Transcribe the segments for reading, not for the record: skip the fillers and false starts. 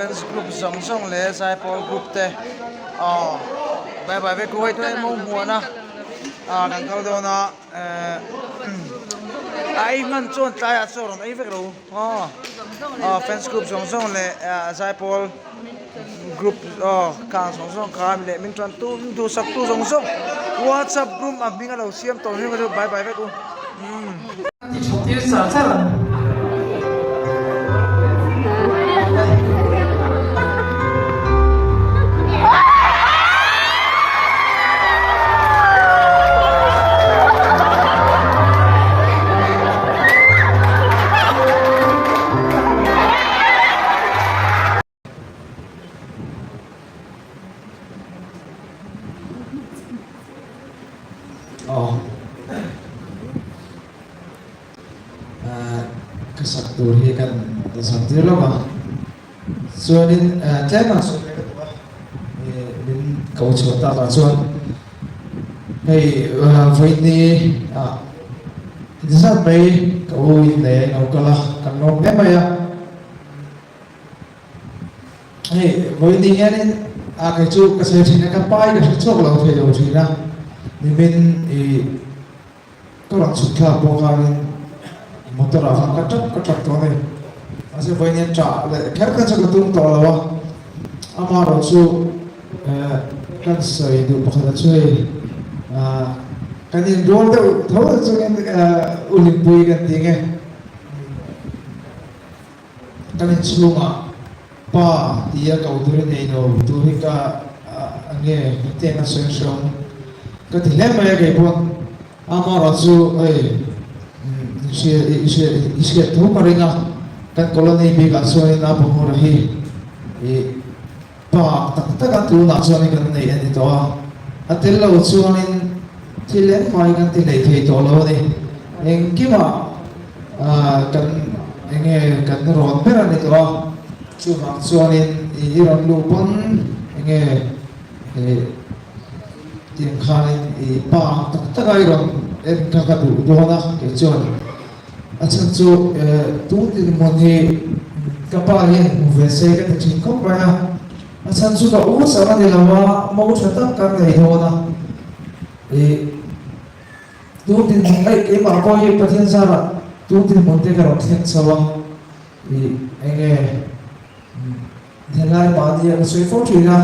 Fans group zawng zawng leh zaipawl group te aw bye bye vek u hei tunah hian maw hmuan a ah kan kal dawn a ehh a ei hman chuan tlaiah chaw rawn ei vek lo aw aw fans group zawng zawng leh ah zaipawl group aw khang zawng zawng kha leh min tan tu duhsak tu zawng zawng whatsapp group a hming a lo siam tawh hi chu bye bye vek u umm. Aw ka sak tur hi kan zam tir lawk a chuanin tlem ah sawi ve ka duh a min ko chhuah tak ah chuan hei vawiini ah zat mai ka u in leh a lo kal a kan lawm hle mai a. Hei vawiin hianin a kei chu ka sawi thin a, ka pai ka hre chhuak lo thei lo thin a, nimin ih ka rawn chhuk thlak pawh khanin motor ah khan ka tap ka tap tawh a ni. Mahse vawiin hian tah leh kher kha chu ka tum tawh lo a, amaherawh chu eh kan sawi duh pakhat a chu hei ah kan inrual deuh tho chungin eh Ulimpui kan ti nge. Kan inchhungah Pa tia ko tur i nei lo tur hi ka a nge hetiang a sawi hreawm ka ti hle mai a kei pawn amaherawh chu hei i hria i hria i hriat tho ka ring a kan colony bikah chuanin a pahmura hi i Pa tak tak a tunah chuanin kan nei a ni tawh a, a tel lo chuanin thil engmah hi kan ti hlei thei tawh lo a ni. Engkimah kan enge kan rawn ber a ni tawh a, chuvang chuanin i rawn luh pawn enge tiang khanin i pa tak tak a i rawn en kha ka duh dawn a kei chuan. A chhan chu tun dinhmun hi ka pa hian hmu ve se ka ti thin khawp mai a, a chhan chu ka u chauh a ni lo a, mo tha tak kan nei dawn a, ih tun dinhmun eih keimah pawh hi Pathian zarah tun dinhmun te ka rawn thleng chho a, ih enge helai mahni a ka sawi fo thin a,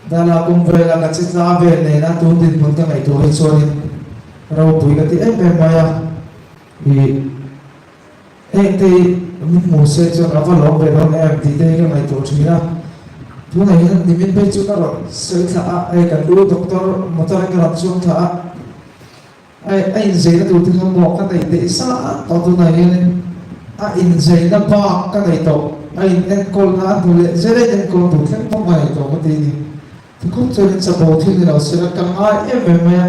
Dala kawng vela ka chi tla vel nena tun dinhmun ka ngaihtuah hi chuanin ropui ka ti em em mai a. Ih, heng te hi min hmu se chuan a va lawm ve dawn em tih te hi ka ngaihtuah thin a. Tunah hian nimin phei chu ka rawn sawi thla a, hei kan lu doctor motor in ka rawn chhuak thla a, hei a inzeina tur te kha maw ka neih theih sa tawh tunah hianin a inzeina bak ka nei tawh, a in enkawlna a hnu leh zel a in enkawl tur thleng pawh ka nei tawh ka ti a ni. Tukhum chuan in chapo thil ni lo sela ka ngai em em mai a,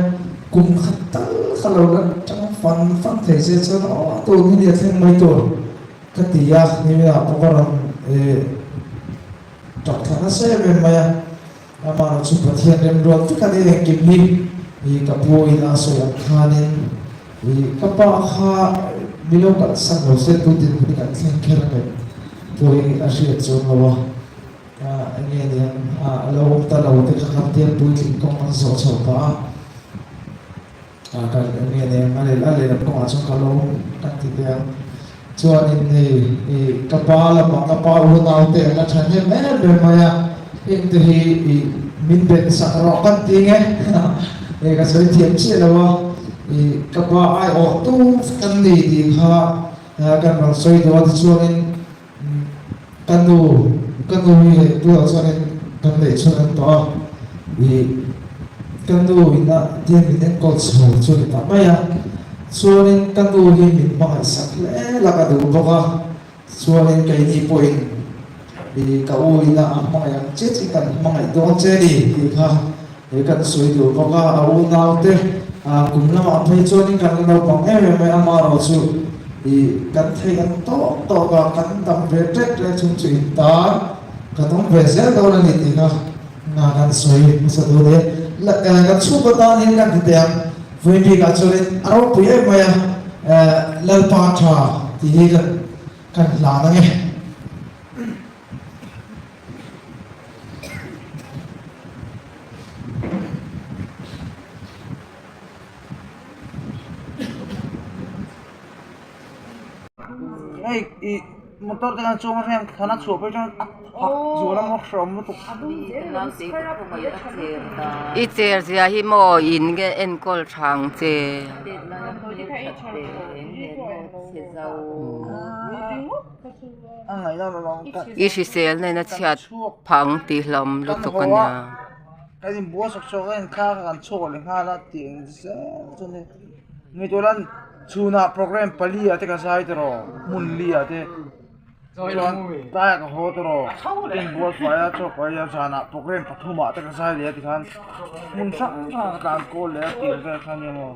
kum khat tal kha lo la tang fan fan thei se chuan aw tun hi nia thleng mai tur ka ti a, niminah pawh ka rawn eh tap thla nasa em em mai a, amah chu Pathian remruat vek a ni engkim hi ih ka pu in a sawi ang khanin ih ka pa kha mi lo kalsan lo se tu dinhmun hi kan thleng kher ang em pawhin a hriat chuang lo a. Enge niang a lo awm ta lo te kha kha tiang puitling kawng an zawh chhoh pah a. Kan nge nei ang a leh a lehlam kawngah chuan ka lo awm kan ti teh ang. Chuanin hei ih ka pa lamah ka pa unau te an la tha hnem em em mai a, heng te hi ih min ben sak rawh kan ti nge hei ka sawi thiam chiah lo a, ih ka pa aiawh tu kan ni tih kha kan rawn sawi duh a tichuanin Ka nu, ka nu hi hei bulah chuanin kan neih chhun an tawh a, ih ka nu in a tiang min enkawl chho chu a ni ta mai a, chuanin ka nu hi min hmangaihsak hle la ka duh bawk a, chuanin keini pawhin ih ka u in a a hmangaih ang che che kan hmangaih dawn che ni tih kha He kan sawi duh bawk a, a unaute kum lamah phei chuanin kan la naupang em em mai, amaherawh chu ih kan theih ang tawk tawk a, kan dam ve ṭek ṭek chung chu in tan kan awm ve zel dawn a ni tih kha nga kan sawi hmasa duh a ni. Kan chhungkaw tan hian kan ti teh ang, vawi bikah chuanin a ropui em mai a, Lalpa ṭha tih hi kan hlan ang e. Hei ih motor te khan chuang a hriat thana chhuah pawh chuan a phak zual a maw hreawm lutuk. I cher zia hi maw in nge enkawl tha ang che. I hrisel nen a chhiat phah ang tih hlawm lutuk a nia. Kan inbual sawk sawk a inthla kha kan chhuak leh nghal a tih ang zel chu a ni. Ngaihtuah lan chhunah program pali ah te ka zai tawh hmun li ah te chuan tlaiah ka haw tawh ka inbual fai a chaw ka ei a zanah program pathum ah te ka zai leh a tikhan hmun hrang hrang ah ka tlan kawl leh a tih ang vel kha a nia maw.